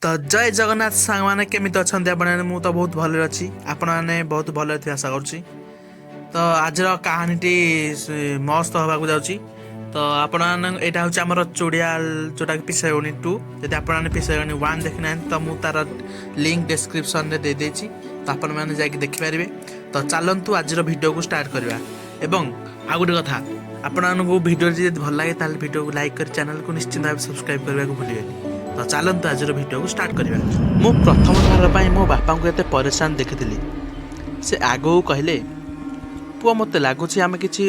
ତ ଜୟ ଜଗନ୍ନାଥ ସାଙ୍ଗମାନେ, କେମିତି ଅଛନ୍ତି ଆପଣମାନେ? ମୁଁ ତ ବହୁତ ଭଲରେ ଅଛି, ଆପଣମାନେ ବହୁତ ଭଲରେ ଥିବେ ଆଶା କରୁଛି। ତ ଆଜିର କାହାଣୀଟି ମସ୍ତ ହେବାକୁ ଯାଉଛି। ତ ଆପଣମାନେ, ଏଇଟା ହେଉଛି ଆମର ଚୁଡ଼ିଆଲ, ଯେଉଁଟାକି ପିସାଗୁଣି 2। ଯଦି ଆପଣମାନେ ପିସାଗୁଣି 1 ଦେଖିନାହାନ୍ତି, ତ ମୁଁ ତାର ଲିଙ୍କ ଡେସ୍କ୍ରିପସନରେ ଦେଇଦେଇଛି, ତ ଆପଣମାନେ ଯାଇକି ଦେଖିପାରିବେ। ତ ଚାଲନ୍ତୁ, ଆଜିର ଭିଡ଼ିଓକୁ ଷ୍ଟାର୍ଟ କରିବା। ଏବଂ ଆଉ ଗୋଟେ କଥା, ଆପଣମାନଙ୍କୁ ଭିଡ଼ିଓଟି ଯଦି ଭଲ ଲାଗେ, ତାହେଲେ ଭିଡ଼ିଓକୁ ଲାଇକ୍ କରି ଚ୍ୟାନେଲକୁ ନିଶ୍ଚିନ୍ତ ଭାବେ ସବସ୍କ୍ରାଇବ୍ କରିବାକୁ ଭୁଲିବେନି। ତ ଚାଲନ୍ତୁ, ଆଜିର ଭିଡ଼ିଓକୁ ଷ୍ଟାର୍ଟ କରିବା। ମୁଁ ପ୍ରଥମ ଥର ପାଇଁ ମୋ ବାପାଙ୍କୁ ଏତେ ପରେଶାନ ଦେଖିଥିଲି। ସେ ଆଗକୁ କହିଲେ, "ପୁଅ, ମୋତେ ଲାଗୁଛି ଆମେ କିଛି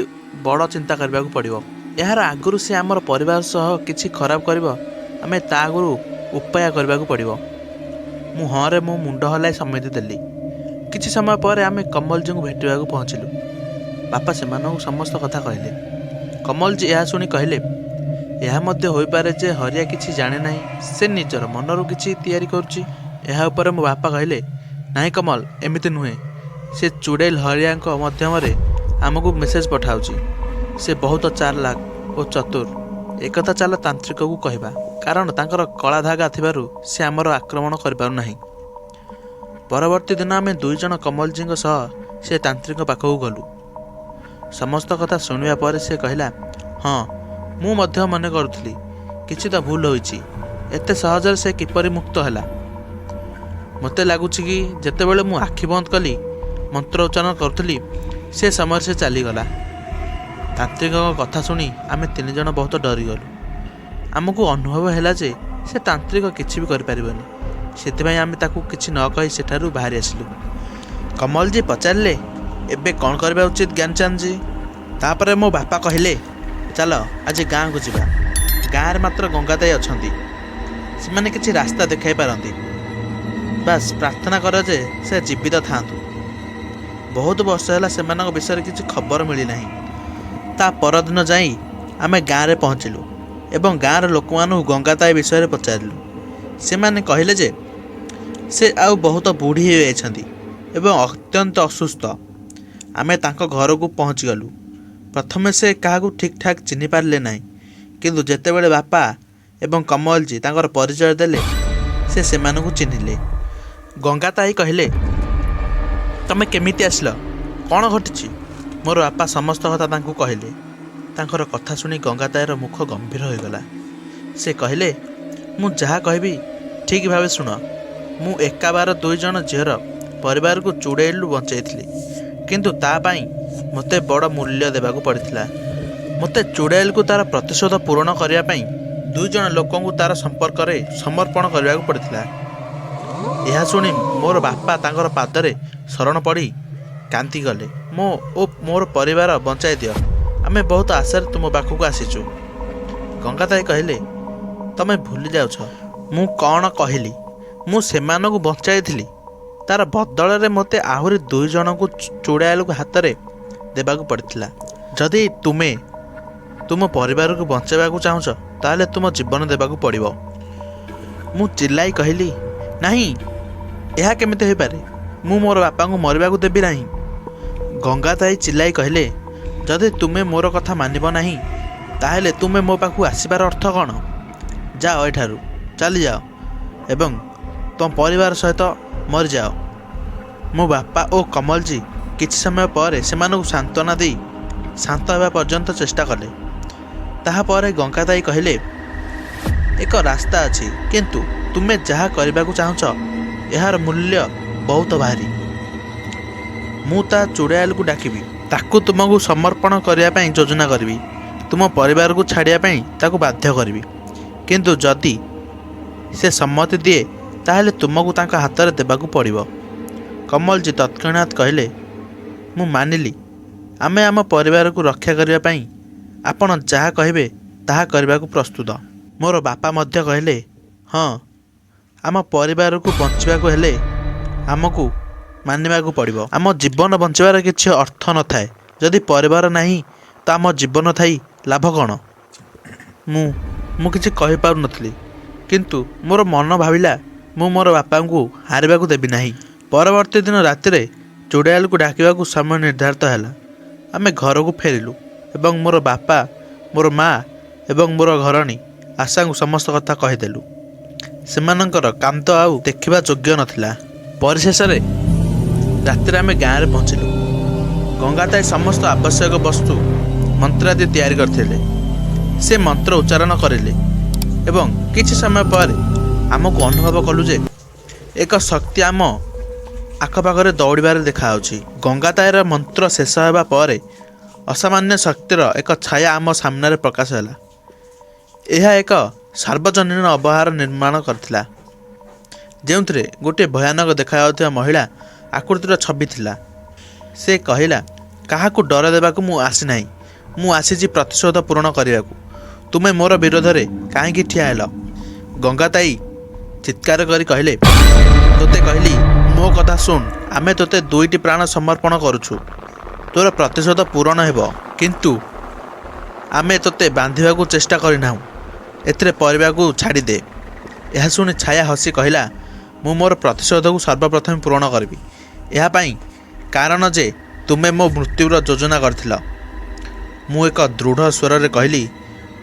ବଡ଼ ଚିନ୍ତା କରିବାକୁ ପଡ଼ିବ। ଏହାର ଆଗରୁ ସେ ଆମର ପରିବାର ସହ କିଛି ଖରାପ କରିବ, ଆମେ ତା ଆଗରୁ ଉପାୟ କରିବାକୁ ପଡ଼ିବ।" ମୁଁ ହଁରେ ମୋ ମୁଣ୍ଡ ହଲାଇ ସମ୍ମତି ଦେଲି। କିଛି ସମୟ ପରେ ଆମେ କମଲଜୀଙ୍କୁ ଭେଟିବାକୁ ପହଞ୍ଚିଲୁ। ବାପା ସେମାନଙ୍କୁ ସମସ୍ତ କଥା କହିଲେ। କମଲଜୀ ଏହା ଶୁଣି କହିଲେ, "ଏହା ମଧ୍ୟ ହୋଇପାରେ ଯେ ହରିଆ କିଛି ଜାଣେ ନାହିଁ। ସେ ନିଜର ମନରୁ କିଛି ତିଆରି କରୁଛି।" ଏହା ଉପରେ ମୋ ବାପା କହିଲେ, "ନାହିଁ କମଲ, ଏମିତି ନୁହେଁ। ସେ ଚୁଡ଼େଲ ହରିଆଙ୍କ ମାଧ୍ୟମରେ ଆମକୁ ମେସେଜ ପଠାଉଛି। ସେ ବହୁତ ଚାଲାକ ଓ ଚତୁର। ଏକଥା ଚାଲ ତାନ୍ତ୍ରିକକୁ କହିବା, କାରଣ ତାଙ୍କର କଳା ଧାଗା ଥିବାରୁ ସେ ଆମର ଆକ୍ରମଣ କରିପାରୁନାହିଁ।" ପରବର୍ତ୍ତୀ ଦିନ ଆମେ ଦୁଇ ଜଣ କମଲଜୀଙ୍କ ସହ ସେ ତାନ୍ତ୍ରିକ ପାଖକୁ ଗଲୁ। ସମସ୍ତ କଥା ଶୁଣିବା ପରେ ସେ କହିଲା, "ହଁ, ମୁଁ ମଧ୍ୟ ମନେ କରୁଥିଲି କିଛି ତ ଭୁଲ ହୋଇଛି। ଏତେ ସହଜରେ ସେ କିପରି ମୁକ୍ତ ହେଲା? ମୋତେ ଲାଗୁଛି କି ଯେତେବେଳେ ମୁଁ ଆଖି ବନ୍ଦ କଲି, ମନ୍ତ୍ର ଉଚ୍ଚାରଣ କରୁଥିଲି, ସେ ସମୟରେ ସେ ଚାଲିଗଲା।" ତାନ୍ତ୍ରିକଙ୍କ କଥା ଶୁଣି ଆମେ ତିନି ଜଣ ବହୁତ ଡରିଗଲୁ। ଆମକୁ ଅନୁଭବ ହେଲା ଯେ ସେ ତାନ୍ତ୍ରିକ କିଛି ବି କରିପାରିବନି। ସେଥିପାଇଁ ଆମେ ତାକୁ କିଛି ନ କହି ସେଠାରୁ ବାହାରି ଆସିଲୁ। କମଲଜୀ ପଚାରିଲେ, "ଏବେ କ'ଣ କରିବା ଉଚିତ, ଜ୍ଞାନଚାନ୍ଦଜୀ?" ତାପରେ ମୋ ବାପା କହିଲେ, "ଚାଲ, ଆଜି ଗାଁକୁ ଯିବା। ଗାଁରେ ମାତ୍ର ଗଙ୍ଗାତାଇ ଅଛନ୍ତି। ସେମାନେ କିଛି ରାସ୍ତା ଦେଖାଇ ପାରନ୍ତି। ବାସ୍, ପ୍ରାର୍ଥନା କର ଯେ ସେ ଜୀବିତ ଥାଆନ୍ତୁ। ବହୁତ ବର୍ଷ ହେଲା ସେମାନଙ୍କ ବିଷୟରେ କିଛି ଖବର ମିଳିନାହିଁ।" ତା ପରଦିନ ଯାଇ ଆମେ ଗାଁରେ ପହଞ୍ଚିଲୁ ଏବଂ ଗାଁର ଲୋକମାନଙ୍କୁ ଗଙ୍ଗାତାଇ ବିଷୟରେ ପଚାରିଲୁ। ସେମାନେ କହିଲେ ଯେ ସେ ଆଉ ବହୁତ ବୁଢ଼ୀ ହୋଇଯାଇଛନ୍ତି ଏବଂ ଅତ୍ୟନ୍ତ ଅସୁସ୍ଥ। ଆମେ ତାଙ୍କ ଘରକୁ ପହଞ୍ଚିଗଲୁ। ପ୍ରଥମେ ସେ କାହାକୁ ଠିକ୍ ଠାକ୍ ଚିହ୍ନି ପାରିଲେ ନାହିଁ, କିନ୍ତୁ ଯେତେବେଳେ ବାପା ଏବଂ କମଲଜୀ ତାଙ୍କର ପରିଚୟ ଦେଲେ, ସେ ସେମାନଙ୍କୁ ଚିହ୍ନିଲେ। ଗଙ୍ଗାତାଇ କହିଲେ, "ତମେ କେମିତି ଆସିଲ? କ'ଣ ଘଟିଛି?" ମୋର ବାପା ସମସ୍ତ କଥା ତାଙ୍କୁ କହିଲେ। ତାଙ୍କର କଥା ଶୁଣି ଗଙ୍ଗାତାଇର ମୁଖ ଗମ୍ଭୀର ହୋଇଗଲା। ସେ କହିଲେ, "ମୁଁ ଯାହା କହିବି, ଠିକ୍ ଭାବେ ଶୁଣ। ମୁଁ ଏକାବାର ଦୁଇ ଜଣ ଝିଅର ପରିବାରକୁ ଚୁଡ଼େଲରୁ ବଞ୍ଚାଇଥିଲି, କିନ୍ତୁ ତା ପାଇଁ ମୋତେ ବଡ଼ ମୂଲ୍ୟ ଦେବାକୁ ପଡ଼ିଥିଲା। ମୋତେ ଚୁଡ଼େଲକୁ ତା'ର ପ୍ରତିଶୋଧ ପୂରଣ କରିବା ପାଇଁ ଦୁଇ ଜଣ ଲୋକଙ୍କୁ ତା'ର ସମ୍ପର୍କରେ ସମର୍ପଣ କରିବାକୁ ପଡ଼ିଥିଲା।" ଏହା ଶୁଣି ମୋର ବାପା ତାଙ୍କର ପାଦରେ ଶରଣ ପଡ଼ି କାନ୍ଦିଗଲେ, "ମୋ ଓ ମୋର ପରିବାର ବଞ୍ଚାଇ ଦିଅ। ଆମେ ବହୁତ ଆଶାରେ ତୁମ ପାଖକୁ ଆସିଛୁ।" ଗଙ୍ଗାତାଇ କହିଲେ, "ତମେ ଭୁଲି ଯାଉଛ ମୁଁ କ'ଣ କହିଲି। ମୁଁ ସେମାନଙ୍କୁ ବଞ୍ଚାଇଥିଲି। ତାର ବଦଳରେ ମୋତେ ଆହୁରି ଦୁଇ ଜଣଙ୍କୁ ଚୁଡ଼ାଇଲକୁ ହାତରେ ଦେବାକୁ ପଡ଼ିଥିଲା। ଯଦି ତୁମେ ତୁମ ପରିବାରକୁ ବଞ୍ଚାଇବାକୁ ଚାହୁଁଛ, ତାହେଲେ ତୁମ ଜୀବନ ଦେବାକୁ ପଡ଼ିବ।" ମୁଁ ଚିଲ୍ଲାଇ କହିଲି, "ନାହିଁ, ଏହା କେମିତି ହୋଇପାରେ? ମୁଁ ମୋର ବାପାଙ୍କୁ ମରିବାକୁ ଦେବି ନାହିଁ।" ଗଙ୍ଗାତାଇ ଚିଲ୍ଲାଇ କହିଲେ, "ଯଦି ତୁମେ ମୋର କଥା ମାନିବ ନାହିଁ, ତାହେଲେ ତୁମେ ମୋ ପାଖକୁ ଆସିବାର ଅର୍ଥ କ'ଣ? ଯାଅ, ଏଠାରୁ ଚାଲିଯାଅ ଏବଂ ତୁମ ପରିବାର ସହିତ ମରିଯାଅ।" ମୋ ବାପା ଓ କମଲଜୀ କିଛି ସମୟ ପରେ ସେମାନଙ୍କୁ ସାନ୍ତ୍ୱନା ଦେଇ ଶାନ୍ତ ହେବା ପର୍ଯ୍ୟନ୍ତ ଚେଷ୍ଟା କଲେ। ତାହାପରେ ଗଙ୍ଗାତାଇ କହିଲେ, "ଏକ ରାସ୍ତା ଅଛି, କିନ୍ତୁ ତୁମେ ଯାହା କରିବାକୁ ଚାହୁଁଛ, ଏହାର ମୂଲ୍ୟ ବହୁତ ଭାରୀ। ମୁଁ ତା ଚୁଡ଼ାଇଲକୁ ଡାକିବି। ତାକୁ ତୁମକୁ ସମର୍ପଣ କରିବା ପାଇଁ ଯୋଜନା କରିବି। ତୁମ ପରିବାରକୁ ଛାଡ଼ିବା ପାଇଁ ତାକୁ ବାଧ୍ୟ କରିବି। କିନ୍ତୁ ଯଦି ସେ ସମ୍ମତି ଦିଏ, ତାହେଲେ ତୁମକୁ ତାଙ୍କ ହାତରେ ଦେବାକୁ ପଡ଼ିବ।" କମଲଜୀ ତତ୍କ୍ଷଣାତ୍ କହିଲେ, "ମୁଁ ମାନିଲି। ଆମେ ଆମ ପରିବାରକୁ ରକ୍ଷା କରିବା ପାଇଁ ଆପଣ ଯାହା କହିବେ, ତାହା କରିବାକୁ ପ୍ରସ୍ତୁତ।" ମୋର ବାପା ମଧ୍ୟ କହିଲେ, "ହଁ, ଆମ ପରିବାରକୁ ବଞ୍ଚିବାକୁ ହେଲେ ଆମକୁ ମାନିବାକୁ ପଡ଼ିବ। ଆମ ଜୀବନ ବଞ୍ଚିବାର କିଛି ଅର୍ଥ ନଥାଏ। ଯଦି ପରିବାର ନାହିଁ, ତ ଆମ ଜୀବନ ଥାଇ ଲାଭ କ'ଣ?" ମୁଁ କିଛି କହିପାରୁନଥିଲି, କିନ୍ତୁ ମୋର ମନ ଭାବିଲା, ମୁଁ ମୋର ବାପାଙ୍କୁ ହାରିବାକୁ ଦେବି ନାହିଁ। ପରବର୍ତ୍ତୀ ଦିନ ରାତିରେ ଚୁଡ଼ାଇଲକୁ ଡାକିବାକୁ ସମୟ ନିର୍ଦ୍ଧାରିତ ହେଲା। ଆମେ ଘରକୁ ଫେରିଲୁ ଏବଂ ମୋର ବାପା, ମୋର ମା ଏବଂ ମୋର ଘରଣୀ ଆଶାଙ୍କୁ ସମସ୍ତ କଥା କହିଦେଲୁ। ସେମାନଙ୍କର କାନ୍ଦ ଆଉ ଦେଖିବା ଯୋଗ୍ୟ ନଥିଲା। ପରିଶେଷରେ ରାତିରେ ଆମେ ଗାଁରେ ପହଞ୍ଚିଲୁ। ଗଙ୍ଗାତାଇ ସମସ୍ତ ଆବଶ୍ୟକ ବସ୍ତୁ, ମନ୍ତ୍ରାଦି ତିଆରି କରିଥିଲେ। ସେ ମନ୍ତ୍ର ଉଚ୍ଚାରଣ କରିଲେ ଏବଂ କିଛି ସମୟ ପରେ ଆମକୁ ଅନୁଭବ କଲୁ ଯେ ଏକ ଶକ୍ତି ଆମ ଆଖପାଖରେ ଦୌଡ଼ିବାର ଦେଖାଯାଉଛି। ଗଙ୍ଗାତାଇର ମନ୍ତ୍ର ଶେଷ ହେବା ପରେ ଅସାମାନ୍ୟ ଶକ୍ତିର ଏକ ଛାୟା ଆମ ସାମ୍ନାରେ ପ୍ରକାଶ ହେଲା। ଏହା ଏକ ସାର୍ବଜନୀନ ଅବହାର ନିର୍ମାଣ କରିଥିଲା, ଯେଉଁଥିରେ ଗୋଟିଏ ଭୟାନକ ଦେଖାଯାଉଥିବା ମହିଳା ଆକୃତିର ଛବି ଥିଲା। ସେ କହିଲା, "କାହାକୁ ଡର ଦେବାକୁ ମୁଁ ଆସିନାହିଁ। ମୁଁ ଆସିଛି ପ୍ରତିଶୋଧ ପୂରଣ କରିବାକୁ। ତୁମେ ମୋର ବିରୋଧରେ କାହିଁକି ଠିଆ ହେଲ?" ଗଙ୍ଗାତାଇ ଚିତ୍କାର କରି କହିଲେ, "ତୋତେ କହିଲି, ମୋ କଥା ଶୁଣ। ଆମେ ତୋତେ ଦୁଇଟି ପ୍ରାଣ ସମର୍ପଣ କରୁଛୁ। ତୋର ପ୍ରତିଶୋଧ ପୂରଣ ହେବ। କିନ୍ତୁ ଆମେ ତୋତେ ବାନ୍ଧିବାକୁ ଚେଷ୍ଟା କରିନାହୁଁ। ଏଥିରେ ପରିବାକୁ ଛାଡ଼ିଦେ।" ଏହା ଶୁଣି ଛାୟା ହସି କହିଲା, "ମୁଁ ମୋର ପ୍ରତିଶୋଧକୁ ସର୍ବପ୍ରଥମେ ପୂରଣ କରିବି। ଏହା ପାଇଁ କାରଣ ଯେ ତୁମେ ମୋ ମୃତ୍ୟୁର ଯୋଜନା କରିଥିଲ।" ମୁଁ ଏକ ଦୃଢ଼ ସ୍ୱରରେ କହିଲି,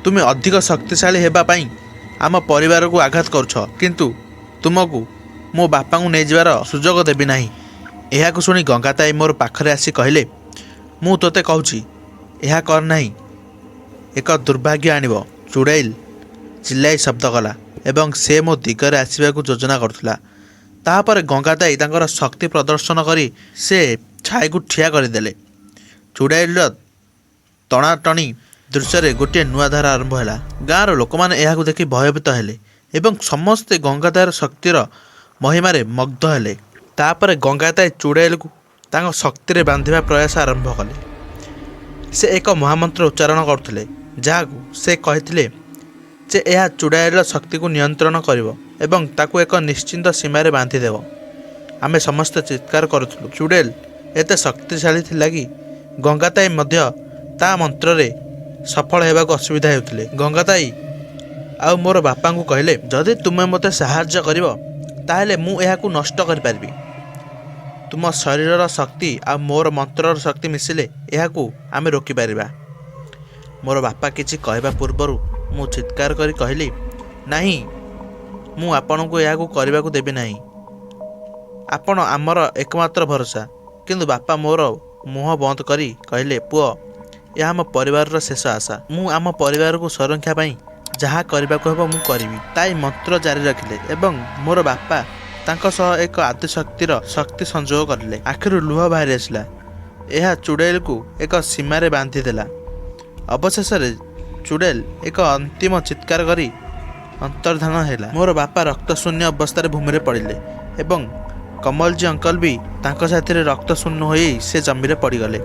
"ତୁମେ ଅଧିକ ଶକ୍ତିଶାଳୀ ହେବା ପାଇଁ ଆମ ପରିବାରକୁ ଆଘାତ କରୁଛ, କିନ୍ତୁ ତୁମକୁ ମୋ ବାପାଙ୍କୁ ନେଇଯିବାର ସୁଯୋଗ ଦେବି ନାହିଁ।" ଏହାକୁ ଶୁଣି ଗଙ୍ଗାତାଇ ମୋର ପାଖରେ ଆସି କହିଲେ, "ମୁଁ ତୋତେ କହୁଛି, ଏହା କର ନାହିଁ। ଏକ ଦୁର୍ଭାଗ୍ୟ ଆଣିବ।" ଚୁଡ଼େଇଲ ଚିଲ୍ଲାଇ ଶବ୍ଦ କଲା ଏବଂ ସେ ମୋ ଦିଗରେ ଆସିବାକୁ ଯୋଜନା କରୁଥିଲା। ତାହାପରେ ଗଙ୍ଗାତାଇ ତାଙ୍କର ଶକ୍ତି ପ୍ରଦର୍ଶନ କରି ସେ ଛାଇକୁ ଠିଆ କରିଦେଲେ। ଚୁଡ଼େଇଲର ଟଣାଟଣି ଦୃଶ୍ୟରେ ଗୋଟିଏ ନୂଆ ଧାରା ଆରମ୍ଭ ହେଲା। ଗାଁର ଲୋକମାନେ ଏହାକୁ ଦେଖି ଭୟଭୀତ ହେଲେ ଏବଂ ସମସ୍ତେ ଗଙ୍ଗାତାଇର ଶକ୍ତିର ମହିମାରେ ମଗ୍ଧ ହେଲେ। ତାପରେ ଗଙ୍ଗାତାଇ ଚୁଡ଼େଇଲକୁ ତାଙ୍କ ଶକ୍ତିରେ ବାନ୍ଧିବା ପ୍ରୟାସ ଆରମ୍ଭ କଲେ। ସେ ଏକ ମହାମନ୍ତ୍ର ଉଚ୍ଚାରଣ କରୁଥିଲେ, ଯାହାକୁ ସେ କହିଥିଲେ ଯେ ଏହା ଚୁଡ଼ାଇଲର ଶକ୍ତିକୁ ନିୟନ୍ତ୍ରଣ କରିବ ଏବଂ ତାକୁ ଏକ ନିଶ୍ଚିତ ସୀମାରେ ବାନ୍ଧିଦେବ। ଆମେ ସମସ୍ତେ ଚିତ୍କାର କରୁଥିଲୁ। ଚୁଡ଼େଲ ଏତେ ଶକ୍ତିଶାଳୀ ଥିଲା କି ଗଙ୍ଗାତାଇ ମଧ୍ୟ ତା ମନ୍ତ୍ରରେ ସଫଳ ହେବାକୁ ଅସୁବିଧା ହେଉଥିଲେ। ଗଙ୍ଗାତାଇ ଆଉ ମୋର ବାପାଙ୍କୁ କହିଲେ, "ଯଦି ତୁମେ ମୋତେ ସାହାଯ୍ୟ କରିବ, ତାହେଲେ ମୁଁ ଏହାକୁ ନଷ୍ଟ କରିପାରିବି। ତୁମ ଶରୀରର ଶକ୍ତି ଆଉ ମୋର ମନ୍ତ୍ରର ଶକ୍ତି ମିଶିଲେ ଏହାକୁ ଆମେ ରୋକିପାରିବା।" ମୋର ବାପା କିଛି କହିବା ପୂର୍ବରୁ ମୁଁ ଚିତ୍କାର କରି କହିଲି, "ନାହିଁ, ମୁଁ ଆପଣଙ୍କୁ ଏହାକୁ କରିବାକୁ ଦେବି ନାହିଁ। ଆପଣ ଆମର ଏକମାତ୍ର ଭରସା।" କିନ୍ତୁ ବାପା ମୋର ମୁହଁ ବନ୍ଦ କରି କହିଲେ, "ପୁଅ, ଏହା ଆମ ପରିବାରର ଶେଷ ଆଶା। ମୁଁ ଆମ ପରିବାରକୁ ସୁରକ୍ଷା ପାଇଁ ଯାହା କରିବାକୁ ହେବ ମୁଁ କରିବି।" ତାଇ ମନ୍ତ୍ର ଜାରି ରଖିଲେ ଏବଂ ମୋର ବାପା ତାଙ୍କ ସହ ଏକ ଆଦିଶକ୍ତିର ଶକ୍ତି ସଂଯୋଗ କରିଲେ। ଆଖିରୁ ଲୁହ ବାହାରି ଆସିଲା। ଏହା ଚୁଡ଼େଲକୁ ଏକ ସୀମାରେ ବାନ୍ଧିଦେଲା। ଅବଶେଷରେ ଚୁଡ଼େଲ ଏକ ଅନ୍ତିମ ଚିତ୍କାର କରି ଅନ୍ତର୍ଦ୍ଧାନ ହେଲା। ମୋର ବାପା ରକ୍ତଶୂନ୍ୟ ଅବସ୍ଥାରେ ଭୂମିରେ ପଡ଼ିଲେ ଏବଂ କମଲଜୀ ଅଙ୍କଲ ବି ତାଙ୍କ ସାଥିରେ ରକ୍ତଶୂନ୍ୟ ହୋଇ ସେ ଜମିରେ ପଡ଼ିଗଲେ।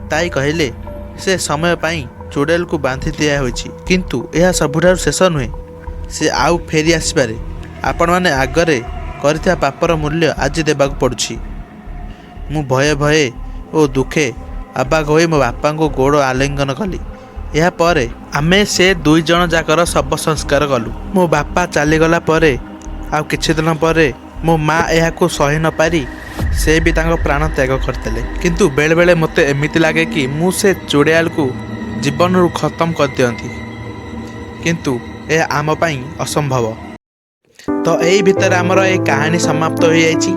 ତାଇ କହିଲେ, "ସେ ସମୟ ପାଇଁ ଚୁଡ଼େଲକୁ ବାନ୍ଧି ଦିଆହୋଇଛି, କିନ୍ତୁ ଏହା ସବୁଠାରୁ ଶେଷ ନୁହେଁ। ସେ ଆଉ ଫେରି ଆସିପାରେ। ଆପଣମାନେ ଆଗରେ କରିଥିବା ପାପର ମୂଲ୍ୟ ଆଜି ଦେବାକୁ ପଡ଼ୁଛି।" ମୁଁ ଭୟେ ଭୟେ ଓ ଦୁଃଖେ ଅବାକ୍ ହୋଇ ମୋ ବାପାଙ୍କୁ ଗୋଡ଼ ଆଲିଙ୍ଗନ କଲି। ଏହାପରେ ଆମେ ସେ ଦୁଇ ଜଣ ଯାକର ଶବ ସଂସ୍କାର କଲୁ। ମୋ ବାପା ଚାଲିଗଲା ପରେ ଆଉ କିଛି ଦିନ ପରେ ମୋ ମା ଏହାକୁ ସହି ନପାରି ସେ ବି ତାଙ୍କ ପ୍ରାଣ ତ୍ୟାଗ କରିଦେଲେ। କିନ୍ତୁ ବେଳେବେଳେ ମୋତେ ଏମିତି ଲାଗେ କି ମୁଁ ସେ ଚୁଡ଼େଲକୁ ଜୀବନରୁ ଖତମ କରିଦିଅନ୍ତି, କିନ୍ତୁ ଏହା ଆମ ପାଇଁ ଅସମ୍ଭବ। ତ ଏଇ ଭିତରେ ଆମର ଏଇ କାହାଣୀ ସମାପ୍ତ ହୋଇଯାଇଛି।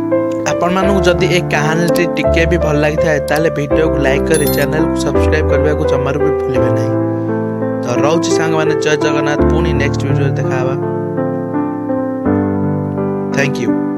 ଆପଣମାନଙ୍କୁ ଯଦି ଏ କାହାଣୀଟି ଟିକେ ବି ଭଲ ଲାଗିଥାଏ, ତାହେଲେ ଭିଡ଼ିଓକୁ ଲାଇକ୍ କରି ଚ୍ୟାନେଲକୁ ସବସ୍କ୍ରାଇବ୍ କରିବାକୁ ଜମାରୁ ବି ଭୁଲିବେ ନାହିଁ। ତ ରହୁଛି ସାଙ୍ଗମାନେ, ଜୟ ଜଗନ୍ନାଥ। ପୁଣି ନେକ୍ସଟ ଭିଡ଼ିଓରେ ଦେଖା ହେବା। Thank you.